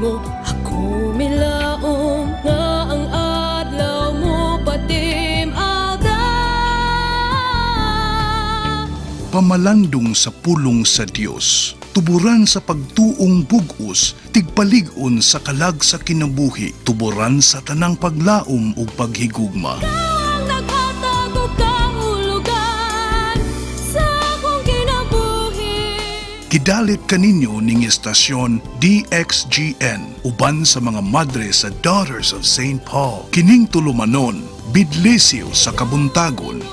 nimo. Ako milaom nga ang adlaw mo patim-ada. Pamalandong sa pulong sa Dios, tuburan sa pagtuong bug-os, tigpalig-on sa kalag sa kinabuhi, tuburan sa tanang paglaom ug paghigugma. Ang naghatag og kahulugan sa akong kinabuhi. Gidalit kaninyo ning estasyon DXGN uban sa mga madre sa Daughters of St. Paul. Kining tulumanon, bidlisiw sa kabuntagon.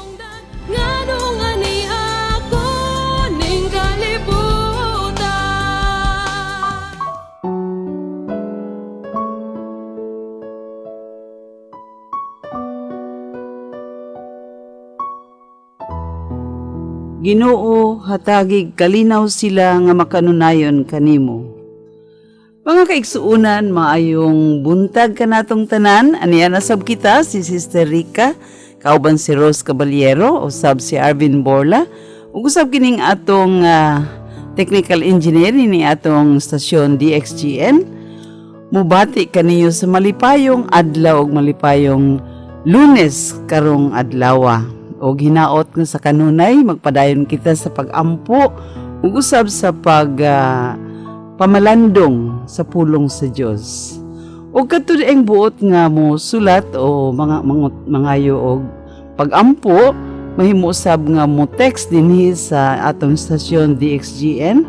Nganong ani ako ning kalibutan. Ginoo, hatagig kalinaw sila nga makanunayon kanimo. Mga kaigsuunan, maayong buntag kanatong tanan. Aniya na sab kita si Sister Rica, kauban si Rose Caballero, usab si Arvin Borla, ug usab kining atong technical engineer ni atong stasyon DXGN. Mubati kaniyo sa malipayong adlaw ug malipayong Lunes karong adlawa. Og hinaot nga sa kanunay magpadayon kita sa pagampo ug usab sa pag pamalandong sa pulong sa Dios. Ug kadto ang buot nga mo sulat o mga mangayo og pagampo, mahimo usab nga mo text dinhi sa atong stasyon DXGN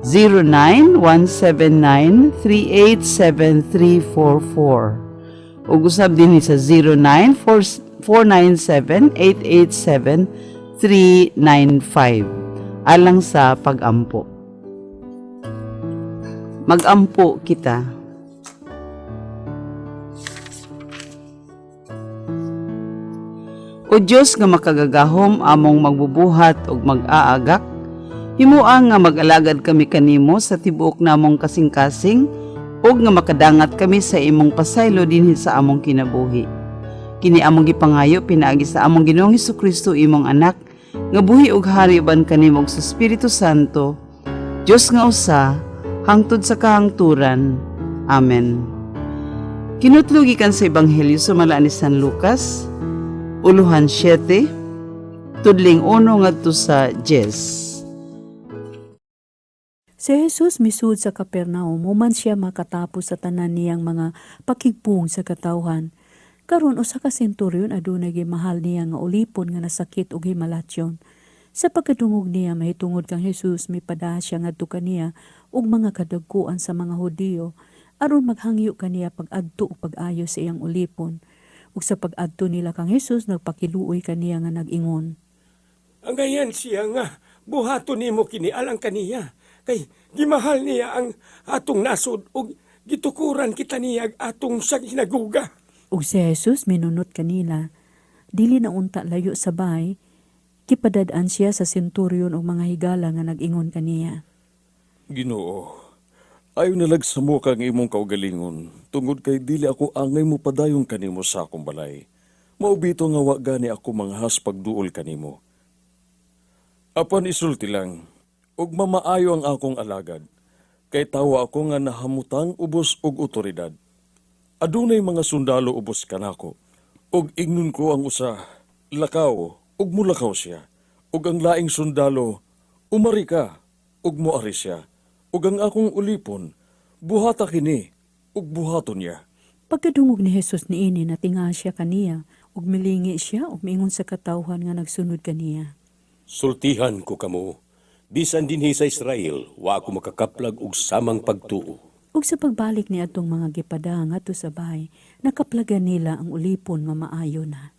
09179387344 ug usab dinhi sa 09497887395 alang sa pagampo. Magampo kita. O Dios nga makagagahom, among magbubuhat ug mag-aagak, himoa nga mag-alagad kami kanimo sa tibuok namong kasing-kasing ug nga makadangat kami sa imong pasaylo dinhi sa among kinabuhi. Kini among gipangayo pinaagi sa among Ginoong Hesukristo, imong anak, nga buhi ug hari uban kanimo ug sa Espiritu Santo, Dios nga usa, hangtod sa kahangturan. Amen. Kinutlo gikan sa Ebanghelyo sumala ni San Lucas, uluhan 7, tudling 1 ngadto sa 10. Si Jesus misud sa Capernaum, human siya makatapos sa tanan niyang mga pakigpung sa katawhan. Karon usa ka senturyon adunay gimahal niya nga ulipon nga nasakit og himalatyon. Sa pagkadungog niya mahitungod kang Jesus, mipada siya ngadto kaniya ug mga kadagkuan sa mga Hudiyo aron maghangyo kaniya pag-adto ug pag-ayo sa iyang ulipon. Ug sa pag-adto nila kang Jesus, nagpakiluoy kaniya nga nag-ingon. Angayan siya nga buhaton nimo kini alang kaniya kay gimahal niya ang atong nasod ug gitukuran kita niya ag atong sa hinaguga. Ug si Jesus minunot kanila, dili na unta layo sa bahay, kipadad-an siya sa senturyon og mga higala nga nag-ingon kaniya. Ginoo, ayo nalag sa mo kang imong kaugalingon, tungod kay dili ako angay mo padayon kanimo sa akong balay. Maubito nga wa gani ako manghas pagduol kanimo. Apan isulti lang, ug mamaayo ang akong alagad, kay tawo ako nga nahamutang ubos og otoridad. Adunay mga sundalo ubos kanako, ug ingnon ko ang usa, lakaw, ug mulakaw siya. Ug ang laing sundalo, umari ka, ug moari siya. Ug ang akong ulipon, buhata kini, ug buhaton niya. Pagkadungog ni Jesus niini, natinga siya kaniya ug milingi siya ug miingon sa katawhan nga nagsunod kaniya. Sultihan ko kamo, bisan dinhi sa Israel, wa ako makakaplag og samang pagtuo. Ug sa pagbalik ni atong mga gipada ngadto sa bahay, nakaplagan nila ang ulipon nga maayo na.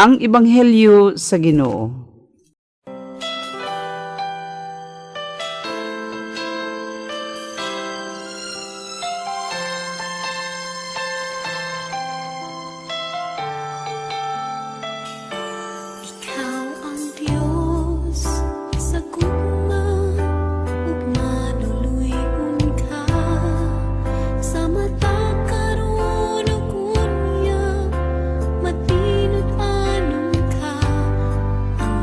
Ang Ebanghelyo sa Ginoo. Ikaw ang Diyos sa gugma ug maduluy-on ka sa mata karon ug unya matinud-anon ka ang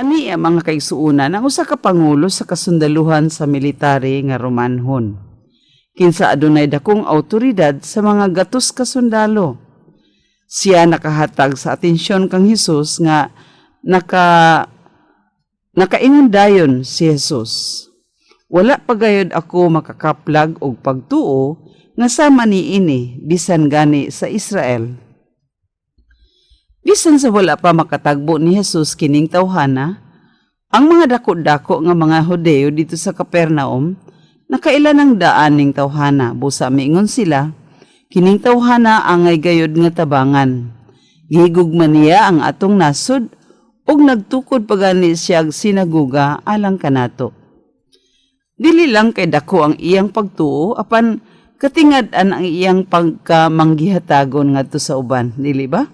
Ani ang mga kaigsuonan ang usa ka pangulo sa kasundaluhan sa military nga Romanhon, kinsa adunay dakong awtoridad sa mga gatos ka sundalo. Siya nakahatag sa atensyon kang Hesus nga nakaingon dayon si Jesus, "Wala pa gayod ako makakaplag og pagtuo nga sama niini bisan gani sa Israel." Bisan sa wala pa makatagbo ni Jesus kining tawhana, ang mga dako-dako nga mga Hudeo didto sa Capernaum nakaila ng daan ning tawhana. Busa miingon sila, "Kining tawhana angay gayod nga tabangan. Gihigugma niya ang atong nasod ug nagtukod pa gani siya og sinaguga alang kanato." Dili lang kay dako ang iyang pagtuo, apan katingad-an ang iyang pagkamanggihatagon ngadto sa uban, dili ba?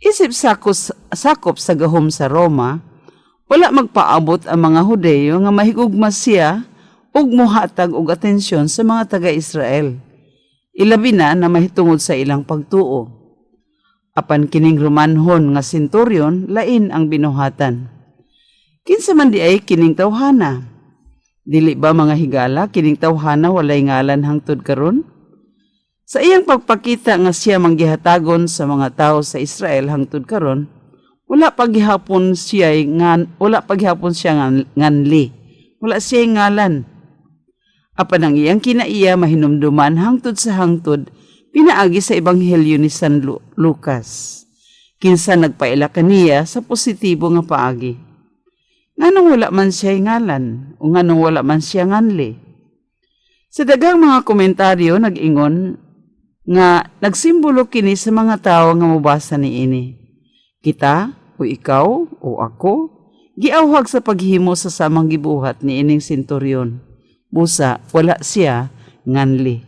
Isip sakop sa gahom sa Roma, wala magpaabot ang mga Hudeyo nga mahigugma siya ug muhatag og atensyon sa mga taga-Israel, ilabi na na mahitungod sa ilang pagtuo. Apan kining Romanhon nga senturyon, lain ang binuhatan. Kinsa man diay kining tawhana? Dili ba, mga higala, kining tawhana walay ngalan hangtod karon? Sa iyang pagpakita nga siya manggihatagon sa mga tao sa Israel hangtod karon, wala paghapon siya nganli. Wala siya ngalan. Apan ang iyang kinaiya mahinumduman hangtod sa hangtod pinaagi sa Ebanghelyo ni San Lucas, kinsa nagpaila kaniya sa positibo nga paagi. Nganong wala man siya ngalan o nganong wala man siya nganli? Sa daghang mga komentaryo, nag-ingon nga nagsimbolo kini sa mga tawo nga mobasa niini. Kita o ikaw o ako giawhag sa paghimo sa samang gibuhat ni ining senturyon. Busa wala siya nganli.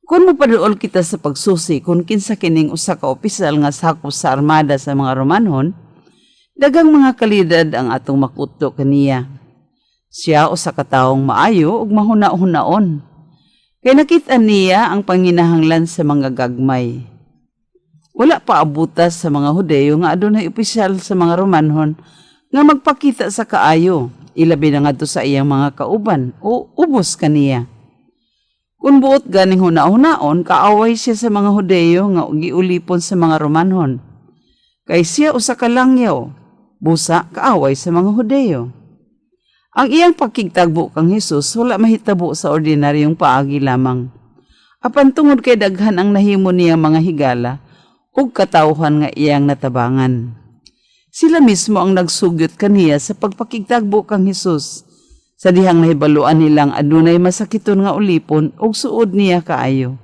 Kung mopaduol kita sa pagsusi kung kinsa kining usa ka opisyal nga sakop sa armada sa mga Romanhon, daghang mga kalidad ang atong makutlo kaniya. Siya usa ka tawong maayo ug mahuna-hunaon. Kay nakit-an niya ang panginahanglan sa mga gagmay. Wala pa abutas sa mga Hudeyo nga adunay opisyal sa mga Romanhon nga magpakita sa kaayo, ilabi na ngadto sa iyang mga kauban o ubos kaniya. Kung buot ganing huna-hunaon, kaaway siya sa mga Hudeyo nga giulipon sa mga Romanhon. Kay siya usa ka langyaw, busa kaaway sa mga Hudeyo. Ang iyang pagkigtagbo kang Hesus wala mahitabo sa ordinaryong paagi lamang. Apan tungod kay daghan ang nahimo niyang mga higala ug katawhan nga iyang natabangan. Sila mismo ang nagsugyot kaniya sa pagpakigtagbo kang Hesus, sa dihang nahibaluan nilang adunay masakiton nga ulipon ug suod niya kaayo.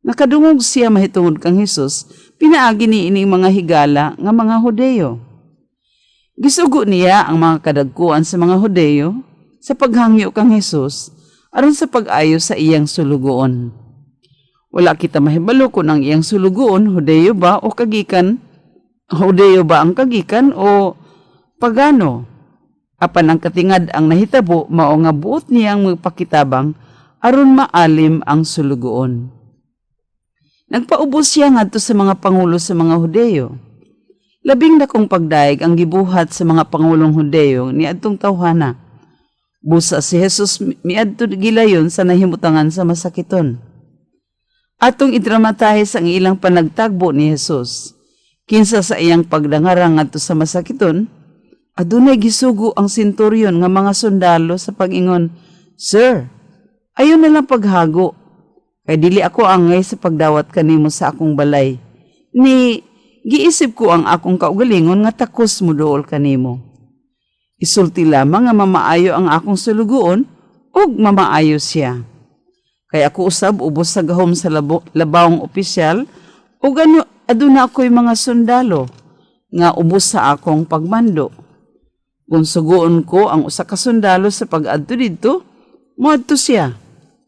Nakadungog siya mahitungod kang Hesus pinaagi ni ining mga higala nga mga Hudeyo. Gisugo niya ang mga kadagkuan sa mga Hudeyo sa paghangyo kang Hesus aron sa pag-ayo sa iyang sulugoon. Wala kita mahibalo kung ang iyang sulugoon Hudeyo ba o kagikan, Hudeyo ba ang kagikan o pagano. Apan ang katingad ang nahitabo mao nga buot niyang magpakitabang aron maalim ang sulugoon. Nagpaubos siya ngadto sa mga pangulo sa mga Hudeyo. Labing dakong pagdayeg ang gibuhat sa mga pangulong Hudeyo ni adtong tawhana. Busa si Jesus miadto gilayon sa nahimutangan sa masakiton. Atong idramatize ang ilang panagtagbo ni Jesus. Kinsa sa iyang pagdangarang ngadto sa masakiton, adunay gisugo ang senturyon nga mga sundalo sa pag-ingon, "Sir, ayo na lang paghago. Kay dili ako angay sa pagdawat kanimo sa akong balay. Ni giisip ko ang akong kaugalingon nga takos mo duol kanimo. Isulti lamang nga mamaayo ang akong sulugoon ug mamaayo siya. Kay ako usab ubos sa gahom sa labawong opisyal ug ano aduna ako'y mga sundalo nga ubos sa akong pagmando. Kung suguon ko ang usa ka sundalo sa pag-adto didto, moadto siya.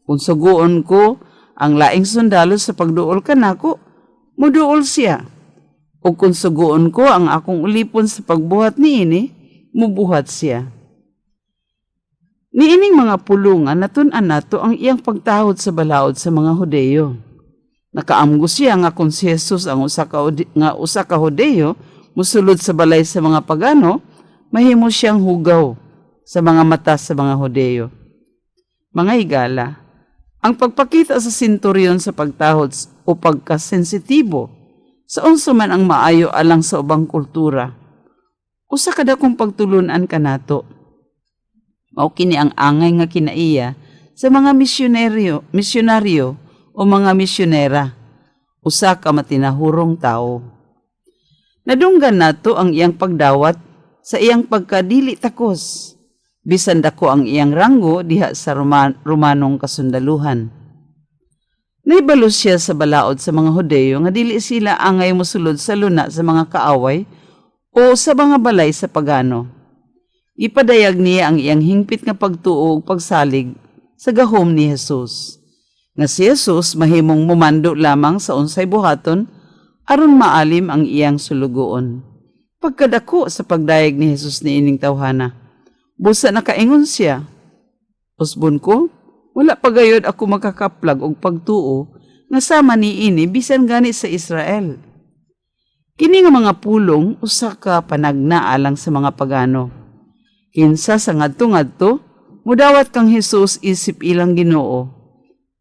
Kung suguon ko ang laing sundalo sa pagduol kanako, moduol siya. O kung suguon ko ang akong ulipon sa pagbuhat niini, mubuhat siya." Niining mga pulungan, natun-an nato ang iyang pagtahod sa balaod sa mga Hudeyo. Nakaamgo siya nga kung si Jesus ang usa ka Hudeyo, Musulod sa balay sa mga pagano, mahimo siyang hugaw sa mga mata sa mga Hudeyo. Mga higala, ang pagpakita sa senturyon sa pagtahod o pagkasensitibo sa unsa man ang maayo alang sa ubang kultura, usa ka dakong pagtulunan kanato. Mao kini ang angay nga kinaiya sa mga misyonaryo o mga misyonera, usa ka matinahurong tawo. Nadunggan nato ang iyang pagdawat sa iyang pagkadili takos, bisan dako ang iyang ranggo diha sa Romanong kasundaluhan. Naibalo siya sa balaod sa mga Hudeyo nga dili sila angay mosulod sa luna sa mga kaaway o sa mga balay sa pagano. Ipadayag niya ang iyang hingpit nga pagtuo ug pagsalig sa gahom ni Jesus. Nga si Jesus mahimong mumando lamang sa unsay buhaton aron maalim ang iyang sulugoon. Pagkadako sa pagdayag ni Jesus niining tawhana, busa nakaingon siya, "Usbon ko, wala pa gayod ako makakaplag og pagtuo nga sama niini bisan gani sa Israel." Kini nga mga pulong usa ka panagna alang sa mga pagano. Kinsa sa ngadto-ngadto mudawat kang Hesus isip ilang Ginoo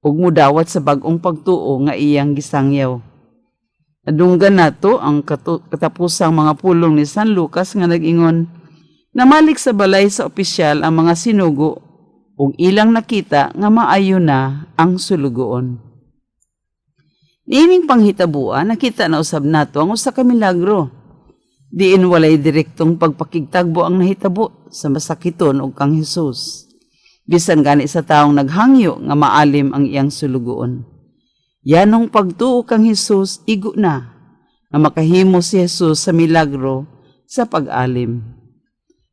ug mudawat sa bag-ong pagtuo nga iyang gisangyaw. Nadunggan nato ang katapusang mga pulong ni San Lucas nga nag-ingon, "Namalik sa balay sa opisyal ang mga sinugo ug ilang nakita nga maayo na ang sulugoon." Niining panghitabua, nakita na usab nato ang usa ka milagro. Diin walay direktong pagpakigtagbo ang nahitabo sa masakiton og kang Hesus, bisan gani sa taong naghangyo nga maalim ang iyang sulugoon. Yanong pagtuo kang Hesus igo na nga makahimo si Hesus sa milagro sa pag-alim.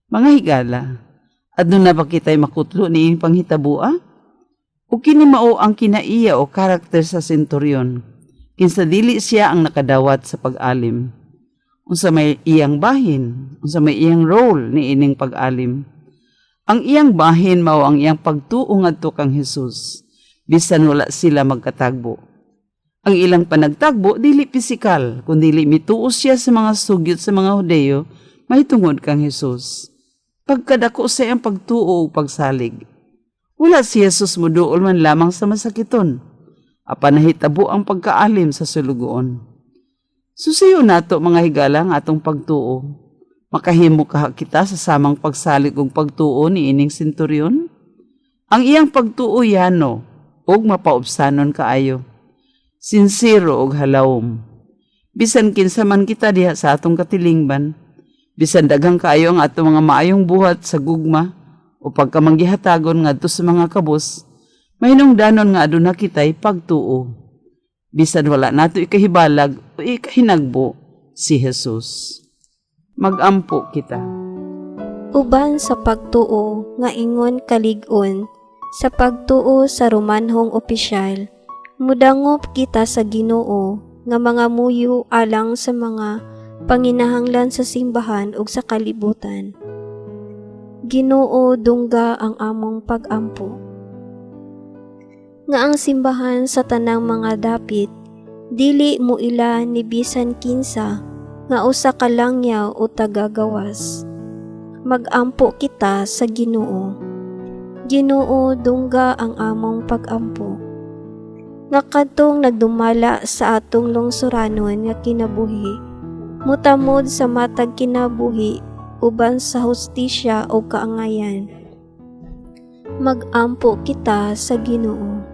Mga higala, aduna ba kita'y makutlo niining panghitabua? O kini mao ang kinaiya o karakter sa senturyon, kinsa dili siya ang nakadawat sa pag-alim? Unsa may iyang bahin, unsa may iyang role niining pag-alim? Ang iyang bahin mao ang iyang pagtuo ngadto kang Hesus, bisan wala sila magkatagbo. Ang ilang panagtagbo dili pisikal, kundi mituo siya sa mga sugyot sa mga Hudeyo mahitungod kang Hesus. Pagkadako sa iyang pagtuo ug pagsalig. Wala si Jesus muduol man lamang sa masakiton, apan nahitabo ang pagkaalim sa sulugoon. Susiyo nato, mga higala, ang atong pagtuo. Makahimo kaha kita sa samang pagsalig ug pagtuo ni ining senturyon? Ang iyang pagtuo yano ug mapaubsanon kaayo. Sinsero ug halawom. Bisan kinsa man kita diha sa atong katilingban, bisan daghang kaayo ang atong mga maayong buhat sa gugma o pagkamanggihatagon ngadto sa mga kabos, mahinungdanon nga aduna kitay pagtuo. Bisan wala nato ikahibalag o ikahinagbo si Jesus. Magampo kita. Uban sa pagtuo nga ingon kalig-on, sa pagtuo sa Romanhong opisyal, mudangop kita sa Ginoo nga mga muyo alang sa mga panginahanglan sa simbahan ug sa kalibutan. Ginoo, dungga ang among pagampo. Nga ang simbahan sa tanang mga dapit dili muila ni bisan kinsa nga usa ka langyaw o tagagawas. Magampo kita sa Ginoo. Ginoo, dungga ang among pagampo. Nga kadtong nagdumala sa atong lungsuranon nga kinabuhi, mutamod sa matag kinabuhi uban sa hustisya o kaangayan. Magampo kita sa Ginoo.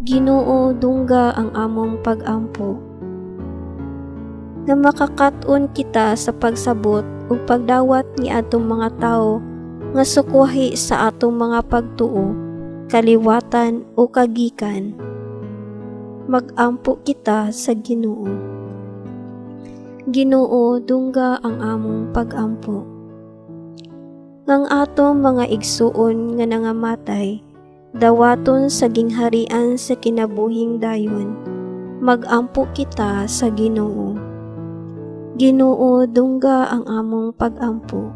Ginoo, dungga ang among pagampo. Nga makakat-on kita sa pagsabot ug pagdawat ni atong mga tawo nga sukwahi sa atong mga pagtuo, kaliwatan o kagikan. Magampo kita sa Ginoo. Ginoo, dungga ang among pagampo. Ngang atong mga igsuon nga nangamatay, dawaton sa gingharian sa kinabuhing dayon. Magampo kita sa Ginoo. Ginoo, dungga ang among pagampo.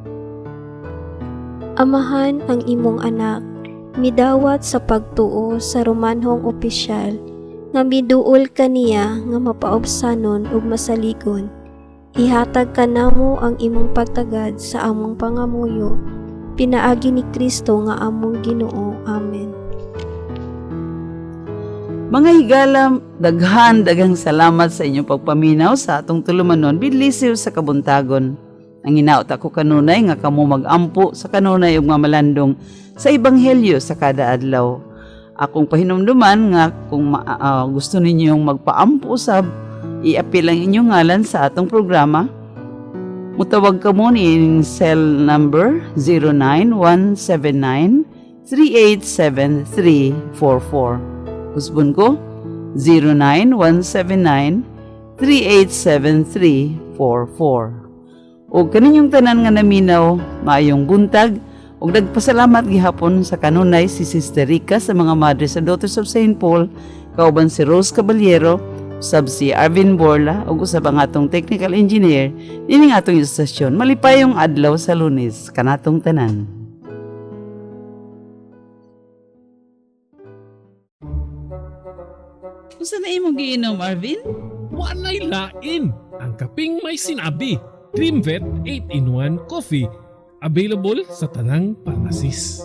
Amahan ang imong anak, midawat sa pagtuo sa Romanhong opisyal, nga miduol kaniya nga mapaubsanon ug masaligon. Ihatag kanamo ang imong pagtagad sa among pangamuyo. Pinaagi ni Kristo nga among Ginoo. Amen. Mga higala, daghan daghang salamat sa inyong pagpaminaw sa atong tulumanon bidlisiw sa kabuntagon. Ang hinaot ako kanunay nga kamo magampo sa kanunay ug mamalandong sa ebanghelyo sa kada adlaw. Akong pahinumduman nga kung gusto ninyong magpaampo usab, iapil ang inyong ngalan sa atong programa. Mutawag kamo ni cell number 09179 387344. Usbon ko 09179 387344. O kaninyong tanan nga naminaw, maayong buntag, ug nagpasalamat gihapon sa kanunay si Sister Rica sa mga Madre sa Daughters of St. Paul, kauban si Rose Caballero, usab si Arvin Borla, ug usab ang atong technical engineer nining atong istasyon. Malipayong adlaw sa Lunes, kanatong tanan. Unsa na imong giinom, Arvin? Walay lain. Ang kaping may sinabi. Dreamvet 8-in-1 Coffee. Available sa tanang pharmacies.